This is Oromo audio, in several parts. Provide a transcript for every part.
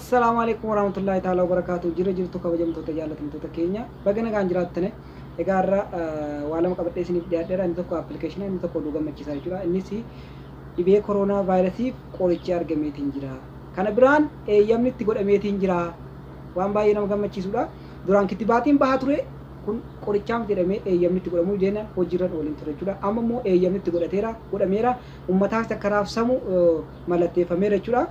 Assalaamu alaikum warahmatullahi ta'ala wabarakaatu. Jira jirtu, kabajamtoota jaallatamtoota keenya, baga nagaan jiraattane. Egaa irra waa lama qabadhee isiniif dhiyaadheera. Inni tokko appilikeeshina, inni tokko oduu gammachiisaa jechuudha. Innis dhibee koronaa vaayirasiif qorichi argameetiin jira. Kana biraan eeyyamni itti godhameetiin jira. Waan baay'ee nama gammachiisudha. Duraan kittibaatiin bahaa ture kun qorichaaf jedhamee eeyyamni itti godhamuu jenna hojiirra ooliin ture jechuudha. Amma immoo eeyyamni itti godhateera, godhameera, uummataaf akka raabsamu mallatteeffameera jechuudha.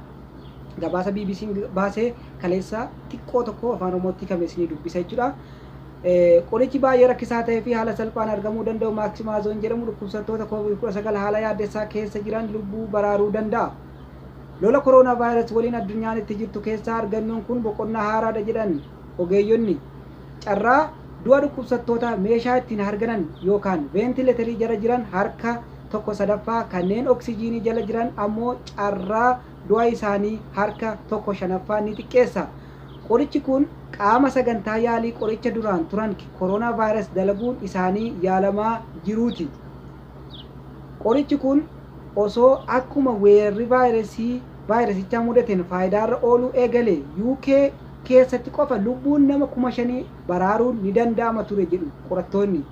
Gabaasa BBC'n baasee kaleessa xiqqoo tokko Afaan Oromootti hiikame isinii dubbisa jechuudha. Qorichi baay'ee rakkisaa ta'ee fi haala salphaan argamuu danda'u Maaksimaazon jedhamu dhukkubsattoota COVID-19 haala yaaddessaa keessa jiran lubbuu baraaruu danda'a. Lola koronaa vaayirasii waliin addunyaan itti jirtu keessaa argannoon kun boqonnaa haaraadha jedhan ogeeyyonni. Carraa du'a dhukkubsattoota meeshaa ittiin harganan yookaan veentileetarii jala jiran harka 1/3, kanneen oksijiinii jala jiran ammoo carraa du'a isaanii harka 1/5 ni xiqqeessa. Qorichi kun qaama sagantaa yaalii qoricha duraan turan koronaa vaayirasi dalaguun isaanii yaalamaa jiruuti. Qorichi kun osoo akkuma weerarri vaayirasichaa mudateen faayidaarra ooluu eegale UK keessatti qofa lubbuun nama 5,000 baraaruun ni danda'ama ture jedhu qorattoonni.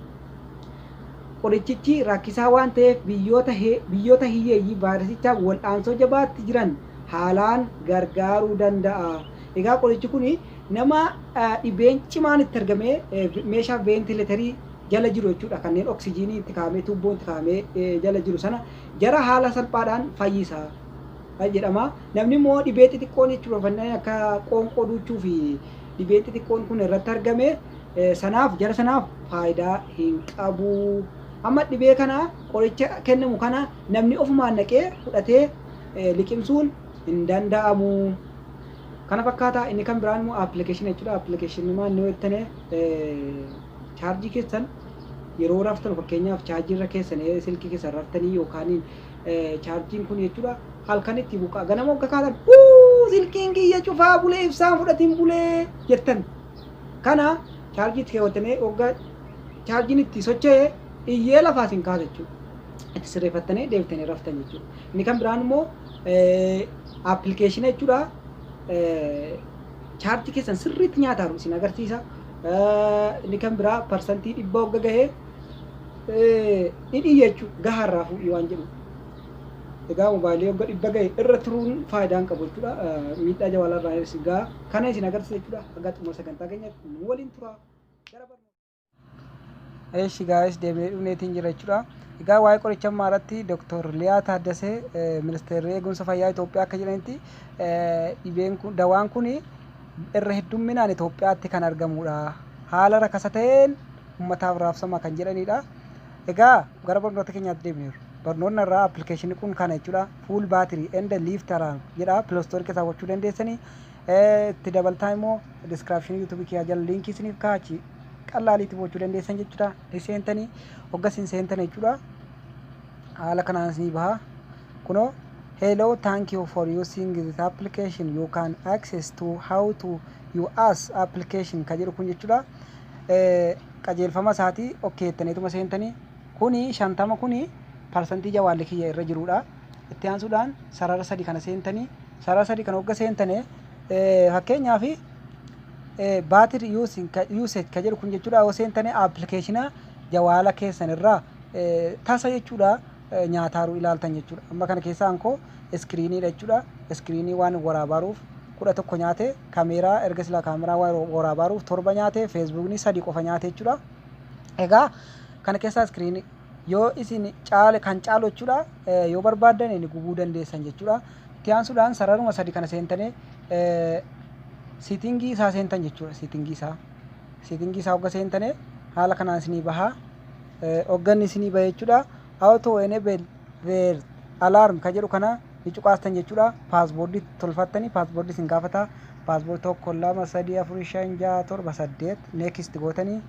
Qorichichi rakkisaa waan ta'eef biyyoota hiyyeeyyii vaayirasichaaf wal'aansoo jabaatti jiran haalaan gargaaruu danda'a. Egaa qorichi kun nama dhibeen cimaan itti argamee meeshaa veentileetarii jala jiru jechuudha. Kanneen oksijiinii itti kaa'amee, tuubboon itti kaa'amee jala jiru sana jara haala salphaadhaan fayyisa jedhama. Namni immoo dhibee xixiqqoon jechuudha, kanneen akka qoonqoo duuchuu fi dhibee xixiqqoon kun irratti argame sanaaf, jara sanaaf faayidaa hin qabu. Amma dhibee kana qoricha kennamu kana namni ofumaan naqee fudhatee liqimsuun hin danda'amu. Kana fakkaata. Inni kan biraan immoo appilikeeshinii jechuudha. Appilikeeshinii maal ni jettane, chaarjii keessan yeroo raftan, fakkeenyaaf chaarjii irra keessan silkii keessan raftanii yookaan chaarjiin kun jechuudha halkan itti buqaa, ganama hogga kaatan "Silkiin kiyya cufaa bulee, ibsaan fudhatiin bulee" jettan. Kana chaarjii itti keewwattanii hogga chaarjiin itti socho'ee iyyee lafaa isin kaasa jechuudha. Itti sirreeffattanii deebitanii raftan jechuudha. Inni kan biraan immoo appilikeeshina jechuudha. Chaarjii keessan sirriitti nyaataaru isin agarsiisa. Inni kan biraa 100% hogga gahee ni dhiyya jechuudha. Gahaarraa fuudhii waan jedhu. Egaa mobaayilii hogga 100 gahe irra turuun faayidaa hin qabu jechuudha. Miidhaa jawaalarraa isin gaha. Kana isin agarsiisa jechuudha. Haga xumura sagantaa keenyaatti nu waliin tura. Gara Eeshi guys, deebi'ee dhufneetiin jira jechuudha. Egaa waa'ee qoricha ammaa irratti Dr. Liyaa Taaddasee, Ministeerri Eegumsa Fayyaa Itoophiyaa akka jedhanitti, dhibeen kun, dawaan kun irra heddumminaan Itoophiyaatti kan argamudha. Haala rakasa ta'een uummataaf raabsama kan jedhanidha. Egaa gara barnoota keenyaatti deebineerra. Barnoonni irraa appilikeeshinii kun kana jechuudha. Full battery and lift alarm jedha. Play Store keessaa hubachuu dandeessanii. Itti dabalataan immoo description YouTube kiyyaa jala liinkii isiniif kaachi qallaaliitti gochuu dandeessan jechuudha. Ni seentanii, hogga isin seentan jechuudha. Haala kanaan isinii baha. Kunoo, "Hello, thank you for using this application. You can access to how to use application" ka jedhu kun jechuudha. Qajeelfama isaatii okay jettaniituma seentanii, kuni 50 kuni parsantii jawaalli kiyya irra jirudha. Itti aansuudhaan sarara sadi kana seentanii, sarara sadi kana hogga seentane, fakkeenyaaf battery usage ka jedhu kun jechuudha, yoo seentane appilikeeshina jawaala keessan irraa tasa jechuudha nyaataaru ilaaltan jechuudha. Amma kana keessaa koo iskiriiniidha jechuudha. Iskiriinii waan waraabaaruuf 11 nyaate, kaameeraa erga silaa kaameeraa waan waraabaaruuf 7 nyaate, feesbuukni 3 qofa nyaate jechuudha. Egaa kana keessaa iskiriinii yoo isin caale kan caalu jechuudha yoo barbaaddan ni gubuu dandeessan jechuudha. Itti aansuudhaan sararuma sadi kana seentanii siitingii isaa seentan jechuudha. Siitingii isaa hogga seentane haala kanaan isinii bahaa. Hogganni isinii bahe jechuudha. Auto enable the alarm ka jedhu kana ni cuqaastan jechuudha. Paaswoordii tolfattanii paaswoordii isin gaafata. Paaswoordii 1 2 3 4 5 6 7 8 next gootanii,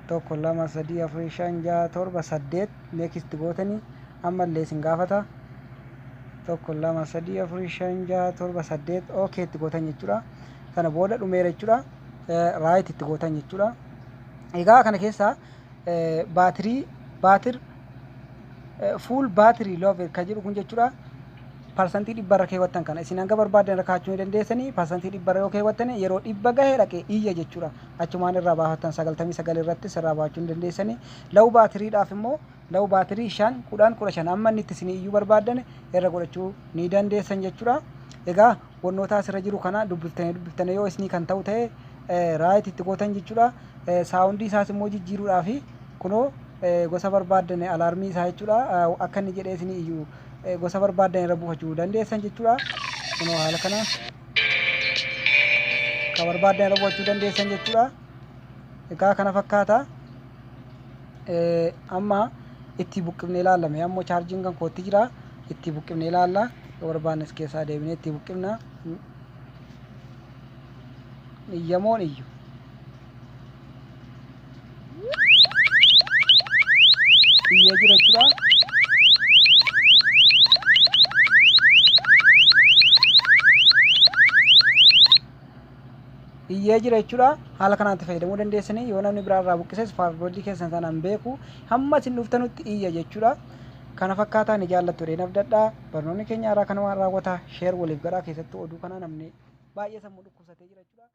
1 2 3 4 5 6 7 8 next gootanii, ammallee isin gaafata. 1 2 3 4 5 6 7 8 okay itti gootan jechuudha. Sana booda dhumeera jechuudha. Right itti gootan jechuudha. Egaa kana keessaa baatirii battery full battery level kan jedhu kun jechuudha. 100% irra keewwattan kana isin hanga barbaadan irra kaachuu ni dandeessanii. 100% irra yoo keewwattan yeroo 100 gahe dhaqee iyya jechuudha. Achumaan irraa baafattan, 99 irrattis irraa baachuu ni dandeessanii. Low batterydhaaf immoo low battery 5, 10, 15 amma inni itti isin iyyuu barbaadan irra godhachuu ni dandeessan jechuudha. Egaa wannoota asirra jiru kana dubbiftanii dubbiftanii yoo isinii kan ta'u ta'e right itti gootan jechuudha. Soundii isaas immoo jijjiiruudhaaf kunoo gosa barbaadan alarmii isaa jechuudha. Akka inni jedhee isinii iyyuu gosa barbaadan irra buufachuu dandeessan jechuudha. Kunoo haala kana kan barbaadan irra buufachuu dandeessan jechuudha. Egaa kana fakkaata. Amma itti buqqifnee ilaallame. Ammoo chaarjiin kan kootti jira. Itti buqqifnee ilaalla. Yoo barbaannes keessaa deebinee itti buqqifna. Iyyamoon iyyu. Iyyee jira jechuudha. Iyyee jira jechuudha. Haala kanaan itti fayyadamuu dandeessanii. Yoo namni biraa irraa buqqises passwordii keessan sanaan beeku, hamma isin dhuftanutti iyya jechuudha. Kana fakkaataa ni jaallattu jedheen abdadha. Barnoonni keenya haaraa kanumaan raawwata. Share waliif godhaa, keessattuu oduu kana namni baay'ee sammuu dhukkubsatee jira jechuudha.